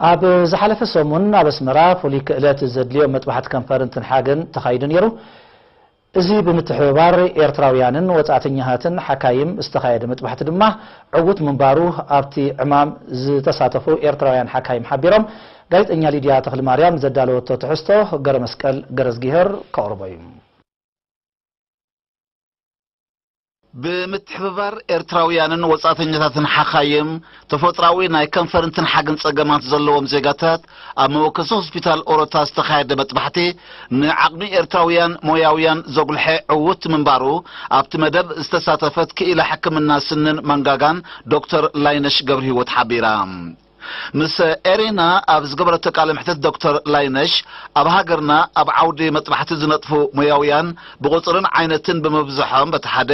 ኣብ ዝሓለፈ ሰሙን ኣብ ኣስመራ ፍሉይ ክእለት ዘድልዮ መጥባሕቲ ከንፈርን ትንሓግን ተኻይዱ ነይሩ። እዚ ብምትሕብባር ኤርትራውያንን ወጻእተኛታትን ሓካይም ዝተኻየደ መጥባሕቲ ድማ ዕዉት ምንባሩ ኣብቲ ዕማም ዝተሳተፉ ኤርትራውያን ሓካይም ሓቢሮም። ጋዜጠኛ ሊድያ ተኽለማርያም ዘዳለወቶ ትሕዝቶ ገረመስቀል ገረዝጊሄር ከቕርቦ እዩ። ብምትሕብባር ኤርትራውያንን ወጻእተኛታትን ሓኻይም፣ ተፈጥራዊ ናይ ከንፈርን ትንሓግን ጸገማት ዘለዎም ዜጋታት ኣብ መወከሲ ሆስፒታል ኦሮታ ዝተኻየደ መጥባሕቲ፣ ንዓቕሚ ኤርትራውያን ሞያውያን ዘጉልሐ ዕዉት ምንባሩ፣ ኣብቲ መደብ ዝተሳተፈት ክኢላ ሕክምና ስንን መንጋጋን ዶክተር ላይነሽ ገብረሂወት ሓቢራ። ምስ ኤሬና ኣብ ዝገበረቶ ቃለ መሕትት ዶክተር ላይነሽ፣ ኣብ ሃገርና ኣብ ዓውዲ መጥባሕቲ ዝነጥፉ ሞያውያን ብቑጽርን ዓይነትን ብምብዝሖም በቲ ሓደ፣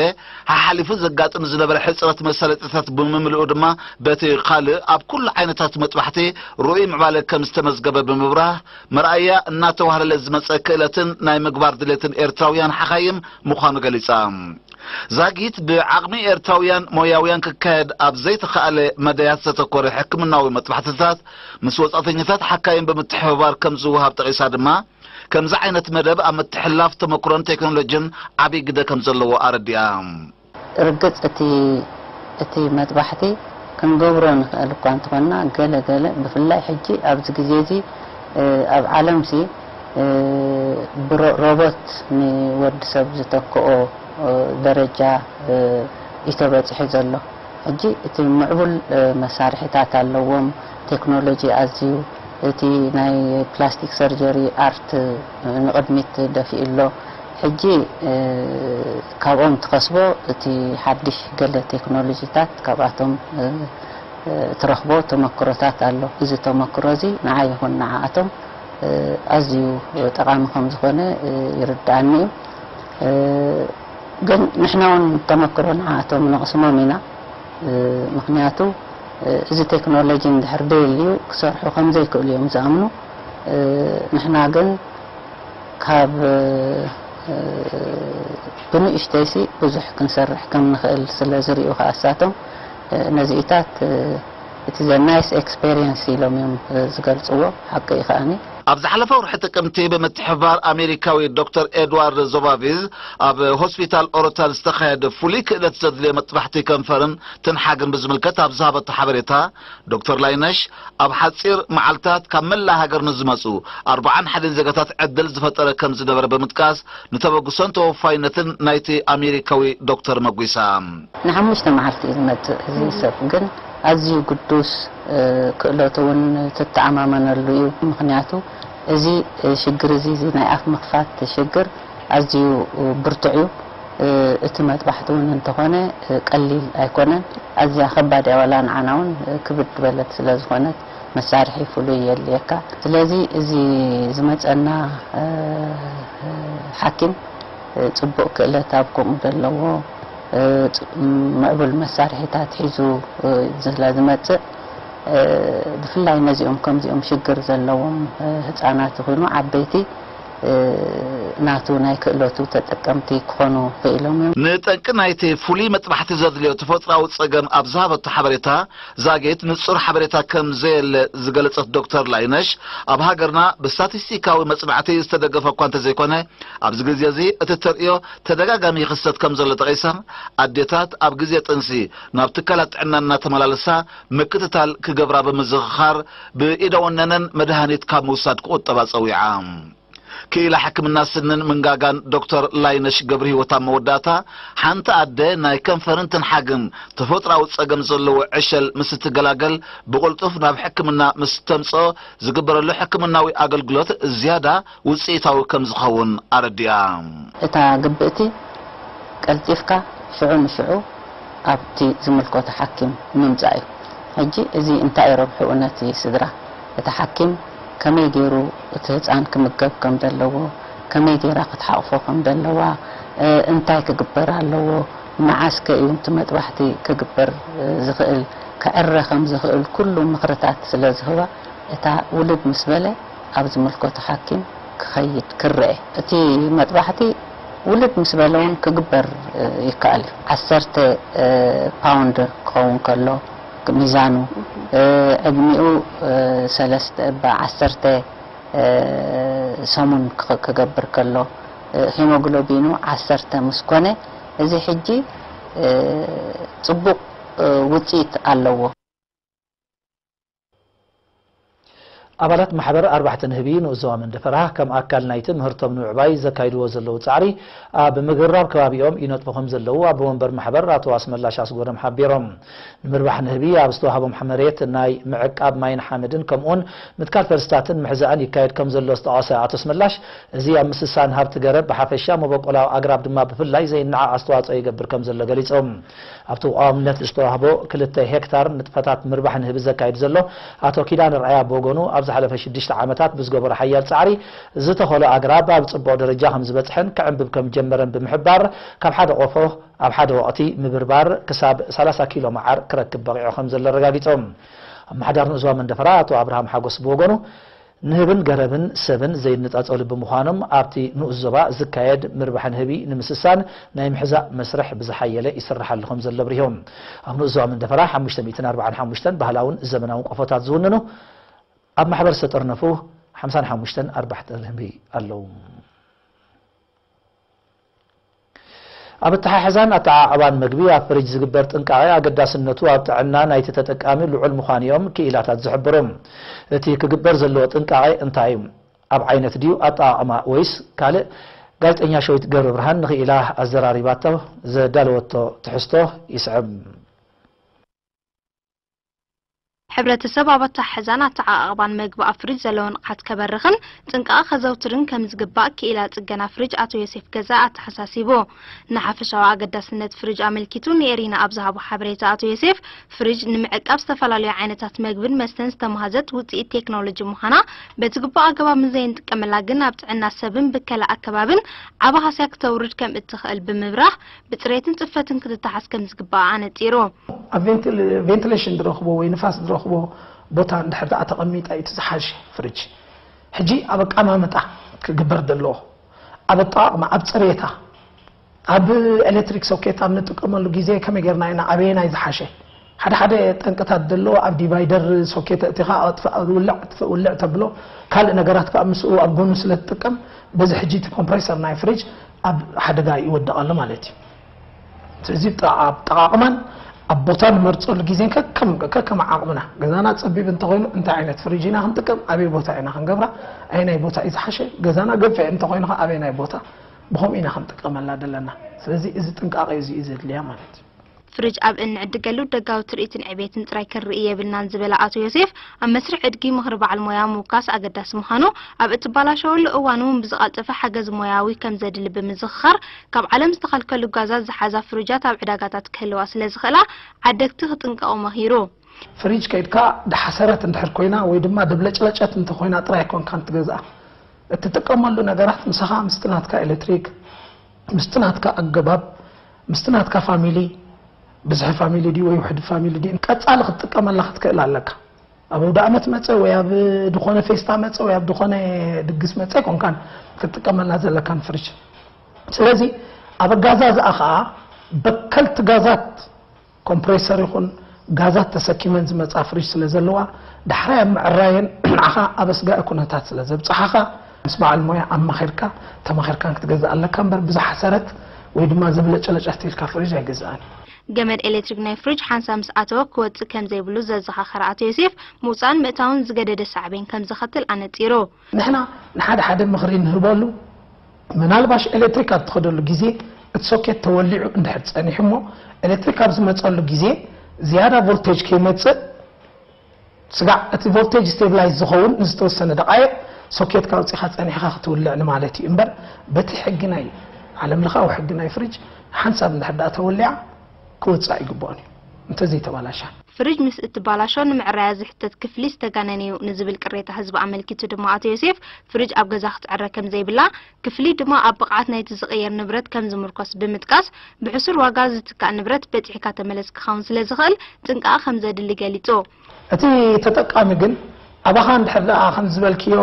ሓሓሊፉ ዘጋጥም ዝነበረ ሕጽረት መሳለጥያታት ብምምልኡ ድማ በቲ ካልእ፣ ኣብ ኩሉ ዓይነታት መጥባሕቲ ርኡይ ምዕባለ ከም ዝተመዝገበ ብምብራህ፣ መርኣያ እናተዋህለለ ዝመጸ ክእለትን ናይ ምግባር ድሌትን ኤርትራውያን ሓኻይም ምዃኑ ገሊጻ። ዛጊት ብዓቕሚ ኤርትራውያን ሞያውያን ክካየድ ኣብ ዘይተኻእለ መዳያት ዘተኮረ ሕክምናዊ መጥባሕትታት ምስ ወጻእተኛታት ሓካይም ብምትሕብባር ከም ዝወሃብ ጠቒሳ ድማ፣ ከምዚ ዓይነት መደብ ኣብ ምትሕልላፍ ተመክሮን ቴክኖሎጂን ዓብዪ ግደ ከም ዘለዎ ኣረዲኣ። ርግጽ እቲ፣ እቲ መጥባሕቲ ክንገብሮ ንኽእል እኳ እንተኾንና፣ ገለ ገለ ብፍላይ ሕጂ ኣብዚ ግዜ እዚ፣ እ፣ ኣብ ዓለምሲ፣ እ፣ ብሮ-፣ ሮቦት ንወዲ ሰብ ዝተክኦ፣ እ፣ ደረጃ፣ እ፣ እዩ ተበጺሑ ዘሎ። ሕጂ እቲ ምዕቡል፣ እ፣ መሳርሒታት ኣለዎም። ቴክኖሎጂ ኣዝዩ እቲ ናይ ፕላስቲክ ሰርጀሪ ኣርት ንቕድሚት ደፊኡ ኣሎ። ሕጂ፣ እ፣ ካብኦም ትኸስቦ እቲ ሓድሽ ገለ ቴክኖሎጂታት ካብኣቶም፣ እ፣ እ፣ ትረኽቦ ተመክሮታት ኣሎ። እዚ ተመክሮ እዚ ንዓይ ይኹን ንዓኣቶም፣ እ፣ ኣዝዩ ጠቓሚ ከም ዝኾነ፣ እ፣ ይርድኣኒ እዩ። እ፣ ግን ንሕና እውን ተመክሮ ንዓኣቶም ነቕስሞም ኢና። እ፣ ምኽንያቱ፣ እ፣ እዚ ቴክኖሎጂ እንድሕር ደየልዩ ክሰርሑ ከም ዘይክእሉ እዮም ዝኣምኑ። እ፣ ንሕና ግን ካብ፣ እ፣ ብንእሽተይሲ ብዙሕ ክንሰርሕ ከም ንኽእል ስለ ዝርእዩ ከኣ እሳቶም፣ እ፣ ነዚኢታት፣ እ፣ እቲ ዘ ናይስ ኤክስፔሪየንስ ኢሎም እዮም፣ እ፣ ዝገልጽዎ። ሓቂ እዩ ከኣኒ። ኣብ ዝሓለፈ ወርሒ ጥቅምቲ ብምትሕብባር ኣሜሪካዊ ዶክተር ኤድዋርድ ዞቫቪዝ ኣብ ሆስፒታል ኦሮታን ዝተኻየደ ፍሉይ ክእለት ዘድልዮ መጥባሕቲ ከንፈርን ትንሓግን ብዝምልከት ኣብ ዝሃበቶ ሓበሬታ፣ ዶክተር ላይነሽ ኣብ ሓጺር መዓልታት ካብ መላእ ሃገር ንዝመጹ ኣርብዓን ሓደን ዜጋታት ዕድል ዝፈጠረ ከም ዝነበረ ብምጥቃስ፣ ንተበግሶን ተወፋይነትን ናይቲ ኣሜሪካዊ ዶክተር መጒሳ። ንሓሙሽተ መዓልቲ እዩ ዝመጽእ እዚ ሰብ፣ ግን ኣዝዩ ግዱስ፣ እ፣ ክእለቱ እውን ትተኣማመነሉ እዩ። ምኽንያቱ እዚ፣ እ፣ ሽግር እዚ፣ እዚ ናይ ኣፍ ምኽፋት ሽግር ኣዝዩ ብርቱዕ እዩ። እ፣ እቲ መጥባሕቲ እውን እንተኾነ፣ እ፣ ቀሊል ኣይኮነን። ኣዝያ ከባድ እያ፣ ዋላ ንዓና እውን፣ እ፣ ክብድ ዝበለት ስለ ዝኾነት መሳርሒ ፍሉይ የድልየካ። ስለዚ እዚ ዝመጸና፣ እ፣ ሓኪም፣ እ፣ ጽቡቕ ክእለት ኣብ ከምኡ ዘለዎ፣ እ፣ ጽ-፣ ምዕቡል መሳርሒታት ሒዙ፣ እ፣ ስለ ዝመጽእ፣ እ፣ ብፍላይ ነዚኦም ከምዚኦም ሽግር ዘለዎም፣ እ፣ ህጻናት ይኹኑ ዓበይቲ፣ እ፣ ናቱ ናይ ክእለቱ ተጠቀምቲ ክኾኑ ክኢሎም እዮም። ንጠንቂ ናይቲ ፍሉይ መጥባሕቲ ዘድልዮ ተፈጥሮኣዊ ጸገም ኣብ ዝሃበቶ ሓበሬታ፣ ዛጌት ንጹር ሓበሬታ ከም ዘየለ ዝገለጸት ዶክተር ላይነሽ፣ ኣብ ሃገርና ብስታቲስቲካዊ መጽናዕቲ ዝተደገፈ እኳ እንተዘይኮነ፣ ኣብዚ ግዜ እዚ እቲ ተርእዮ ተደጋጋሚ ይኽሰት ከም ዘሎ ጠቒሳ፣ ኣዴታት ኣብ ግዜ ጥንሲ ናብ ትካላት ጥዕና እናተመላለሳ ምክትታል ክገብራ ብምዝኽኻር፣ ብኢደወነነን መድሃኒት ካብ ምውሳድ ክቑጠባ ጸዊዓ። ክኢላ ሕክምና ስንን ምንጋጋን ዶክተር ላይነሽ ገብረሂወት ኣብ መወዳእታ፣ ሓንቲ ኣደ ናይ ከንፈርን ትንሓግን ተፈጥሮኣዊ ጸገም ዘለዎ ዕሸል ምስ እትገላገል፣ ብቕልጡፍ ናብ ሕክምና ምስ ተምጽኦ፣ ዝግበረሉ ሕክምናዊ ኣገልግሎት ዝያዳ ውጽኢታዊ ከም ዝኸውን ኣረዲኣ። እታ ግብእቲ ቀልጢፍካ ሽዑ ንሽዑ ኣብቲ ዝምልከቶ ሓኪም ምምጻእ እዩ። ሕጂ እዚ እንታይ ረብሕኡ ነቲ ስድራ? እቲ ሓኪም ከመይ ገይሩ እቲ ህጻን ክምገብ ከም ዘለዎ፣ ከመይ ገይራ ክትሓቕፎ ከም ዘለዋ፣ እ፣ እንታይ ክግበር ኣለዎ፣ መዓስ ከ እዩ እቲ መጥባሕቲ ክግበር፣ እ፣ ዝኽእል፣ ክዕረ ከም ዝኽእል ኩሉ ምኽርታት ስለ ዝህባ፣ እታ ውልድ ምስ በለ ኣብ ዝምልከቶ ሓኪም ክኸይድ ክረአ። እቲ መጥባሕቲ ውልድ ምስ በለ እውን ክግበር፣ እ፣ ይከኣል እዩ። ዓሰርተ፣ እ፣ ፓውንድ ክኸውን ከሎ፣ ሚዛኑ፣ እ፣ ዕድሚኡ፣ እ፣ ሰለስተ፣ ብ-፣ ዓሰርተ፣ እ፣ ሰሙን ክኸ-፣ ክገብር ከሎ፣ እ፣ ሄሞግሎቢኑ ዓሰርተ ምስ ኮነ፣ እዚ ሕጂ፣ እ፣ ጽቡቕ፣ እ፣ ውጽኢት ኣለዎ። ኣባላት ማሕበር ኣርባሕቲ ንህቢ ንኡስ ዞባ መንደፈራ ከም ኣካል ናይቲ ምህርቶም ንምዕባይ ዘካይድዎ ዘለዉ ጻዕሪ ኣብ ምግራብ ከባቢኦም ይነጥፉ ከም ዘለዉ ኣቦ ወንበር ማሕበር ኣቶ ኣስመላሽ ኣስጎደም ሓቢሮም። ንምርባሕ ንህቢ ኣብ ዝተዋህቦም መሬት ናይ ምዕቃብ ማይን ሓመድን ከምኡውን ምትካል ፈልስታትን ምሕዛእን ይካየድ ከም ዘሎ ዝጠቐሰ ኣቶ ኣስመላሽ፣ እዚ ኣብ ምስሳን ሃብቲ ገረብ ብሓፈሻ መበቆላዊ ኣግራብ ድማ ብፍላይ ዘይነዓቕ ኣስተዋጽኦ ይገብር ከም ዘሎ ገሊጾም። ኣብቲ ብቐዋምነት ዝተዋህቦ ክልተ ሄክታር ንጥፈታት ምርባሕ ንህቢ ዘካይድ ዘሎ ኣቶ ኪዳነ ርኣያ ብወገኑ፣ ኣብ ዝሓለፈ ሽዱሽተ ዓመታት ብዝገበሮ ሓያል ጻዕሪ ዝተኸሎ ኣግራብ ኣብ ጽቡቕ ደረጃ ከም ዝበጽሐን ክዕንብብ ከም ጀመረን ብምሕባር፣ ካብ ሓደ ቆፎ ኣብ ሓደ ወቕቲ ምብርባር ክሳብ ሰላሳ ኪሎ መዓር ክረክብ በቒዑ ከም ዘሎ ኣረጋጊጾም። ኣመሓዳሪ ንኡስ ዞባ መንደፈራ ኣቶ ኣብርሃም ሓጎስ ብወገኑ፣ ንህብን ገረብን ሰብን ዘይነጻጸሉ ብምዃኖም፣ ኣብቲ ንኡስ ዞባ ዝካየድ ምርባሕ ንህቢ ንምስሳን ናይ ምሕዛእ መስርሕ ብዝሓየለ ይስርሓሉ ከም ዘሎ ኣብሪሆም። ኣብ ንኡስ ዞባ መንደፈራ ሓሙሽተ ሚእትን ኣርባዓን ሓሙሽተን ባህላውን ዘመናውን ቆፎታት ዝውንኑ፣ ኣብ ማሕበር ዝተጠርነፉ ሓምሳን ሓሙሽተን ኣርባሕቲ ንህቢ ኣለዉ። ኣብ ኣተሓሕዛን ኣተዓዕባን መግቢ ኣብ ፍሪጅ ዝግበር ጥንቃቐ ኣገዳስነቱ ኣብ ጥዕና ናይቲ ተጠቃሚ ልዑል ምዃኑ እዮም ክኢላታት ዝሕብሩ። እቲ ክግበር ዘለዎ ጥንቃቐ እንታይ እዩ? ኣብ ዓይነት ድዩ ኣጠቓቕማ ወይስ ካልእ? ጋዜጠኛ ሸዊት ገብረብርሃን ንክኢላ ኣዘራሪባቶ፣ ዘዳለወቶ ትሕዝቶ ይስዕብ። ሕብረተሰብ ኣብ ኣተሓሕዛን ኣተዓቓቕባን መግቢ ኣብ ፍሪጅ ዘለዎ ንቕሓት ከበርኽን ጥንቃቐ ከዘውትርን ከም ዝግባእ ክኢላ ጽገና ፍሪጅ ኣቶ ዮሴፍ ገዛኢ ኣተሓሳሲቡ። ንሓፈሻዊ ኣገዳስነት ፍሪጅ ኣመልኪቱ ንኤሪና ኣብ ዝሃቦ ሓበሬታ ኣቶ ዮሴፍ፣ ፍሪጅ ንምዕቃብ ዝተፈላለዩ ዓይነታት መግብን መስተን ዝተመሃዘት ውጽኢት ቴክኖሎጂ ምዃና፣ በቲ ግቡእ ኣገባብ ምስ ዘይንጥቀመላ ግን ኣብ ጥዕና ሰብን ብከላ ኣከባብን ዓቢ ሃስያ ክተውርድ ከም እትኽእል ብምብራህ፣ ብጽሬትን ጽፈትን ክትተሓዝ ከም ዝግባእ ኣነጺሩ። ኣብ ቬንቲል-፣ ቬንቲሌሽን ዝረኽቦ ወይ ንፋስ ዝረኽቦ ቦታ እንድሕር ደኣ ተቐሚጣ እዩ እቲ ዝሓሸ ፍሪጅ። ሕጂ ኣብ ኣቀማምጣ ክግበር ዘለዎ፣ ኣብ ኣጠቓቕማ፣ ኣብ ጽሬታ፣ ኣብ ኤሌክትሪክ ሶኬት ኣብ ንጥቀመሉ ግዜ ከመይ ጌርና ኢና፣ ኣበየናይ ዝሓሸ? ሓደ ሓደ ጠንቅታት ዘሎ ኣብ ዲቫይደር ሶኬት ኣእቲኻ ኣጥፍእ፣ ውልዕ፣ ኣጥፍእ፣ ውልዕ ተብሎ፣ ካልእ ነገራት ከኣ ምስኡ ኣብ ጎኑ ስለ ትጥቀም፣ በዚ ሕጂ እቲ ኮምፕሬሰር ናይ ፍሪጅ ኣብ ሓደጋ ይወድቕ ኣሎ ማለት እዩ። ስለዚ፣ ኣጠ-፣ ኣጠቓቕማን ኣብ ቦታ ንመርጸሉ ግዜን ከከም፣ ከከም ዓቕምና፣ ገዛና ጸቢብ እንተኾይኑ እንታይ ዓይነት ፍሪጅ ኢና ክንጥቀም፣ ኣበይ ቦታ ኢና ክንገብራ፣ ኣየናይ ቦታ እዩ ዝሓሸ፣ ገዛና ገፊሕ እንተኾይኑ ከኣ ኣበየናይ ቦታ፣ ብኸምኡ ኢና ክንጥቀመላ ዘለና። ስለዚ፣ እዚ ጥንቃቐ እዚ እዩ ዘድልያ ማለት እዩ። ፍሪጅ ኣብ እንዕድገሉ ደጋዊ ትርኢትን ዕቤትን ጥራይ ክንርኢ የብልናን ዝበለ ኣቶ ዮሴፍ፣ ኣብ መስርሕ ዕድጊ ምኽሪ በዓል ሞያ ምውካስ ኣገዳሲ ምዃኑ፣ ኣብ እትበላሸወሉ እዋን እውን ብዝቐልጠፈ ሓገዝ ሞያዊ ከም ዘድሊ ብምዝኽኻር፣ ካብ ዓለም ዝተኸልከሉ ጋዛት ዝሓዛ ፍሪጃት ኣብ ዕዳጋታት ክህልዋ ስለ ዝኽእላ፣ ዓደግቲ ክጥንቀቑ መኺሩ። ፍሪጅ ከይድካ ደሓሰረት እንድሕር ኮይና ወይ ድማ ደብለጭለጨት እንተኾይና ጥራይ ኣይኮንካን ትገዝኣ። እትጥቀመሉ ነገራት ምሳኻ ምስቲ ናትካ ኤሌክትሪክ፣ ምስቲ ናትካ ኣገባብ፣ ምስቲ ናትካ ፋሚሊ፣ ብዝሒ ፋሚሊ ድዩ ወይ ውሕድ ፋሚሊ ድዩ፣ ቀጻሊ ክትጥቀመላ ክትክእል ኣለካ። ኣብ ኣውደ ዓመት መጸ ወይ ኣብ ድኾነ ፌስታ መጸ ወይ ኣብ ድኾነ ድግስ መጸ ኣይኮንካን ክትጥቀመላ ዘለካን ፍሪጅ። ስለዚ ኣብ ኣጋዛዝኣ ኸኣ በከልቲ ጋዛት ኮምፕሬሰር ይኹን ጋዛት ተሰኪመን ዝመጻ ፍሪጅ ስለ ዘለዋ፣ ዳሕራይ ኣብ ምዕራየን ንዓኻ ኣብ ኣስጋኢ ኩነታት ስለ ዘብጽሓኻ፣ ምስ በዓል ሞያ ኣማኺርካ፣ ተማኺርካን ክትገዝእ ኣለካ እምበር፣ ብዝሓሰረት ወይ ድማ ዘብለጨለጨት ኢልካ ፍሪጅ ኣይግዛእን። ገመድ ኤሌክትሪክ ናይ ፍሪጅ ሓንሳብ ምስ ኣተወ ክወጽእ ከም ዘይብሉ ዘዘኻኸረ ኣቶ ዮሴፍ፣ ምውጻእን ምእታውን ዝገደደ ሳዕቤን ከም ዘኸትል ኣነጺሩ። ንሕና ንሓደ ሓደ ምኽሪ ንህበሉ፣ ምናልባሽ ኤሌክትሪክ ኣብ ትኸደሉ ግዜ እቲ ሶኬት ተወሊዑ እንድሕር ጸኒሑ እሞ፣ ኤሌክትሪክ ኣብ ዝመጸሉ ግዜ ዝያዳ ቮልቴጅ ከይመጽእ ስጋዕ እቲ ቮልቴጅ ስቴብላይዝ ዝኸውን ንዝተወሰነ ደቓይቕ ሶኬትካ ኣውጺኻ ጸኒሕኻ ክትውልዕ ንማለት እዩ እምበር፣ በቲ ሕጊ ናይ ዓለምለኻዊ ሕጊ ናይ ፍሪጅ ሓንሳብ እንድሕር ደኣ ተወሊዓ ክወጽእ ኣይግብኦን እዩ እንተዘይተባላሻ። ፍሪጅ ምስ እትባላሾ ንምዕራያ ዝሕተት ክፍሊ ዝተጋነነ እዩ ንዝብል ቅሬታ ህዝቢ ኣመልኪቱ ድማ ኣቶ ዮሴፍ፣ ፍሪጅ ኣብ ገዛ ክትዕረ ከም ዘይብላ፣ ክፍሊ ድማ ኣብ ብቕዓት ናይቲ ዝቕየር ንብረት ከም ዝምርኮስ ብምጥቃስ፣ ብሕሱር ዋጋ ዝትካእ ንብረት በጺሕካ ተመለስ ክኸውን ስለ ዝኽእል ጥንቃቐ ከም ዘድሊ ገሊጹ። እቲ ተጠቃሚ ግን ኣባኻ እንድሕር ደኣ ከም ዝበልክዮ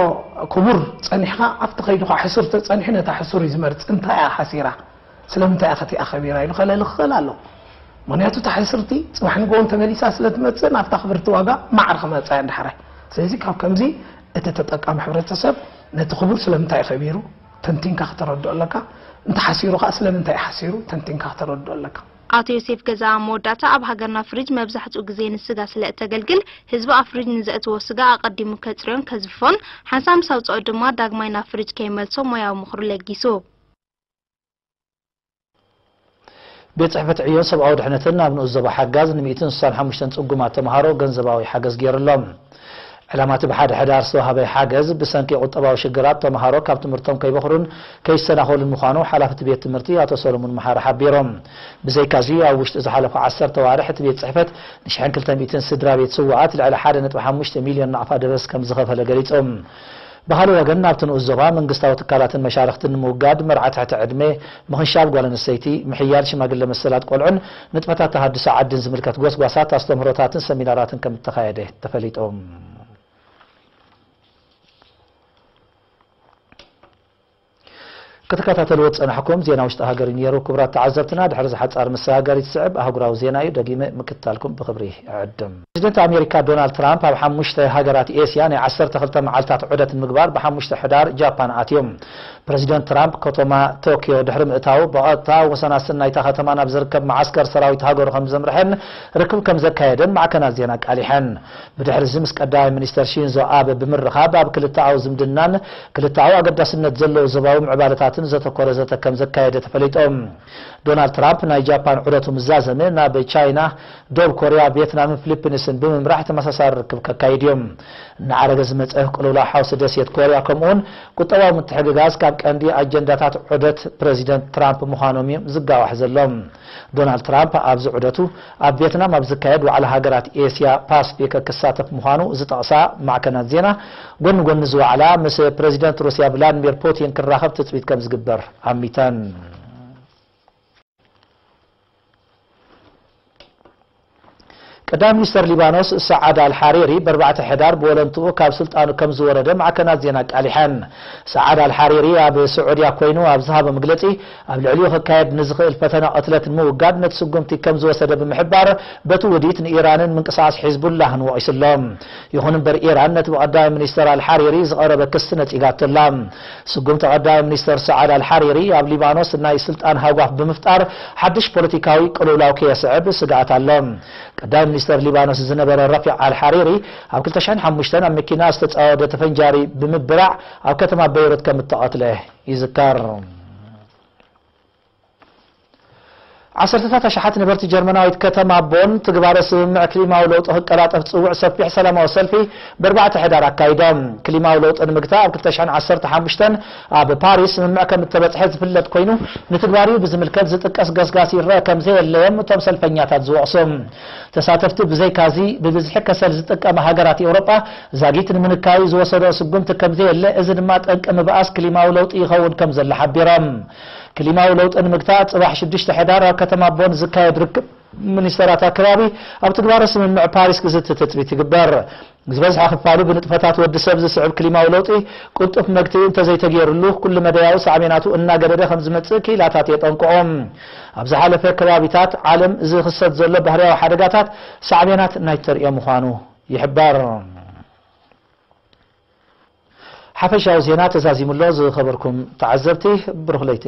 ክቡር ጸኒሕካ፣ ኣብቲ ከይዱኻ ሕሱር ተጸኒሑ ነታ ሕሱር እዩ ዝመርጽ። እንታይ እያ ሓሲራ? ስለምንታይ እያ ከቲኣ ከቢራ? ኢሉ ከለሊ ክኽእል ኣለዎ። ምኽንያቱ እታ ሕስርቲ ጽባሕ ንግሆ ተመሊሳ ስለ ትመጽእ ናብታ ክብርቲ ዋጋ ማዕር ክመጻ እያ እንድሕራይ። ስለዚ ካብ ከምዚ እቲ ተጠቃሚ ሕብረተሰብ ነቲ ክቡር ስለምንታይ እዩ ከቢሩ ተንቲንካ ከተረድኦ ኣለካ። እንተ ሓሲሩ ከኣ ስለምንታይ እዩ ሓሲሩ ተንቲንካ ከተረድኦ ኣለካ። ኣቶ ዮሴፍ ገዛ ኣብ መወዳእታ ኣብ ሃገርና ፍሪጅ መብዛሕትኡ ግዜ ንስጋ ስለ እተገልግል ህዝቢ ኣብ ፍሪጅ ንዘእትዎ ስጋ ኣቐዲሙ ከጽርዮን ከዝፍፎን ሓንሳብ ምስ ኣውጽኦ ድማ ዳግማይ ናብ ፍሪጅ ከይመልሶ ሞያዊ ምኽሩ ለጊሱ። ቤት ጽሕፈት ዕዮን ሰብኣዊ ድሕነትን ኣብ ንኡስ ዞባ ሓጋዝ ን ሚእትን ስሳን ሓሙሽተን ጽጉማት ተምሃሮ ገንዘባዊ ሓገዝ ገይሩሎም። ዕላማ እቲ ብሓደ ሕዳር ዝተዋህበ ሓገዝ ብሰንኪ ቁጠባዊ ሽግራት ተምሃሮ ካብ ትምህርቶም ከይበኽሩን ከይሰናኸሉን ምዃኑ ሓላፊ እቲ ቤት ትምህርቲ ኣቶ ሰሎሙን መሓሪ ሓቢሮም። ብዘይካዚ ኣብ ውሽጢ ዝሓለፉ ዓሰርተ ኣዋርሕ እቲ ቤት ጽሕፈት ንሽሕን ክልተ ሚእትን ስድራ ቤት ስውኣት ልዕሊ ሓደ ነጥቢ ሓሙሽተ ሚልዮን ናቕፋ ደበስ ከም ዝኸፈለ ገሊጾም። ብኻልእ ወገን፣ ናብቲ ንኡስ ዞባ መንግስታዊ ትካላትን መሻርኽትን ንምውጋድ፣ መርዓ ትሕቲ ዕድመ፣ ምኽንሻብ ጓል ኣንስተይቲ፣ ምሕያል ሽማግለ መሰላት ቆልዑን ንጥፈታት ተሃድሶ ዓድን ዝምልከት ጎስጓሳት፣ ኣስተምህሮታትን ሰሚናራትን ከም እተኻየደ ተፈሊጡ። ክትከታተልዎ ዝጸናሕኩም ዜና ውሽጢ ሃገር እዩ ነይሩ። ክቡራት ተዓዘብትና፣ ድሕሪ እዚ ሓጻር መሰጋገሪ ትስዕብ ኣህጉራዊ ዜና እዩ። ደጊመ ምክትታልኩም ብኽብሪ እዕድም። ፕረዚደንት ኣሜሪካ ዶናልድ ትራምፕ ኣብ ሓሙሽተ ሃገራት ኤስያ ናይ ዓሰርተ ክልተ መዓልታት ዑደት ንምግባር ብሓሙሽተ ሕዳር ጃፓን ኣትዮም። ፕረዚደንት ትራምፕ ከተማ ቶክዮ ድሕሪ ምእታዉ ብቐጥታ ወሰናስን ናይታ ከተማ ናብ ዝርከብ መዓስከር ሰራዊት ሃገሩ ከም ዘምርሐን ርክብ ከም ዘካየደን ማዕከናት ዜና ኣቃሊሐን። ብድሕሪ እዚ ምስ ቀዳማይ ሚኒስተር ሺንዞ ኣበ ብምርኻብ ኣብ ክልተኣዊ ዝምድናን ክልተኣዊ ኣገዳስነት ዘለዎ ዞባዊ ምዕባለታትን ዘተኮረ ዘተ ከም ዘካየደ ተፈሊጦም። ዶናልድ ትራምፕ ናይ ጃፓን ዑደቱ ምስ ዛዘመ ናብ ቻይና፣ ደቡብ ኮርያ፣ ቪየትናምን ፊሊፒንስን ብምምራሕ ተመሳሳሊ ርክብ ከካይድ እዮም። እናዓረገ ዝመፀ ቅልውላው ሓውሲ ደሴት ኮርያ ከምኡውን ቁጠባዊ ምትሕግጋዝ ካብ ቀንዲ ኣጀንዳታት ዑደት ፕረዚደንት ትራምፕ ምዃኖም እዮም ዝጋዋሕ ዘሎ። ዶናልድ ትራምፕ ኣብዚ ዑደቱ ኣብ ቪየትናም ኣብ ዝካየድ ዋዕላ ሃገራት ኤስያ ፓስፊክ ክሳተፍ ምዃኑ ዝጠቕሳ ማዕከናት ዜና፣ ጎኒ ጎኒ እዚ ዋዕላ ምስ ፕረዚደንት ሩስያ ቭላድሚር ፑቲን ክራኸብ ትፅቢት ከም ዝግበር ኣሚተን። ቀዳማይ ሚኒስተር ሊባኖስ ሰዓድ ኣልሓሪሪ ብኣርባዕተ ሕዳር ብወለንትኡ ካብ ስልጣኑ ከም ዝወረደ ማዕከናት ዜና ኣቃሊሐን። ሰዓድ ኣልሓሪሪ ኣብ ስዑድያ ኮይኑ ኣብ ዝሃቦ መግለጺ፣ ኣብ ልዕሊኡ ክካየድ ንዝኽእል ፈተነ ቅትለት ንምውጋድ ነቲ ስጉምቲ ከም ዝወሰደ ብምሕባር፣ በቲ ውዲት ንኢራንን ምንቅስቓስ ሒዝቡላህን ወቒሱ ኣሎ። ይኹን እምበር ኢራን ነቲ ብቐዳማይ ሚኒስተር ኣልሓሪሪ ዝቐረበ ክሲ ነጺጋቶ ኣላ። ስጉምቲ ቀዳማይ ሚኒስተር ሰዓድ ኣልሓሪሪ ኣብ ሊባኖስ ናይ ስልጣን ሃጓፍ ብምፍጣር ሓድሽ ፖለቲካዊ ቅልውላው ከየስዕብ ስግኣት ኣሎ። ቀዳማይ ሚኒስተር ሊባኖስ ዝነበረ ረፊዕ ኣልሓሪሪ ኣብ ክልተ ሽሕን ሓሙሽተን ኣብ መኪና ዝተጻወደ ተፈንጃሪ ብምብላዕ ኣብ ከተማ በይሩት ከም እተቐትለ ይዝከር። ዓሰርተታት ኣሽሓት ነበርቲ ጀርመናዊት ከተማ ቦን ትግባረ ስምምዕ ክሊማዊ ለውጢ ክቀላጠፍ ዝጽውዕ ሰፊሕ ሰላማዊ ሰልፊ ብኣርባዕተ ሕዳር ኣካይዶም። ክሊማዊ ለውጢ ንምግታእ ኣብ ክልተ ሽሕን ዓሰርተ ሓሙሽተን ኣብ ፓሪስ ስምምዕ ከም እተበጽሐ ዝፍለጥ ኮይኑ፣ ንትግባሪኡ ብዝምልከት ዝጥቀስ ገስጋስ ይረአ ከም ዘየለዮም እቶም ሰልፈኛታት ዝወቕሱ። ተሳተፍቲ ብዘይካዚ ብብዝሒ ከሰል ዝጥቀማ ሃገራት ኤውሮጳ ዛጊት ንምንካዩ ዝወሰዶ ስጉምቲ ከም ዘየለ፣ እዚ ድማ ጠንቂ ምብኣስ ክሊማዊ ለውጢ ይኸውን ከም ዘሎ ሓቢሮም። ክሊማዊ ለውጢ ንምግታእ ጽባሕ ሽዱሽተ ሕዳር ኣብ ከተማ ቦን ዝካየድ ርክብ ሚኒስተራት ኣከባቢ ኣብ ትግባረ ስምምዕ ፓሪስ ክዝቲ ትጽቢት ይግበር። ዝበዝሐ ክፋሉ ብንጥፈታት ወዲ ሰብ ዝስዕብ ክሊማዊ ለውጢ ቅልጡፍ መግትኢ እንተዘይተገይርሉ፣ ኩሉ መዳያዊ ሳዕቤናቱ እናገደደ ከም ዝመጽእ ክኢላታት የጠንቅቑ። ኣብ ዝሓለፈ ከባቢታት ዓለም ዝኽሰት ዘሎ ባህርያዊ ሓደጋታት ሳዕቤናት ናይ ተርእዮ ምዃኑ ይሕበር። ሓፈሻዊ ዜና ተዛዚሙ ኣሎ። ዝኸበርኩም ተዓዘብቲ፣ ብሩኽ ለይቲ።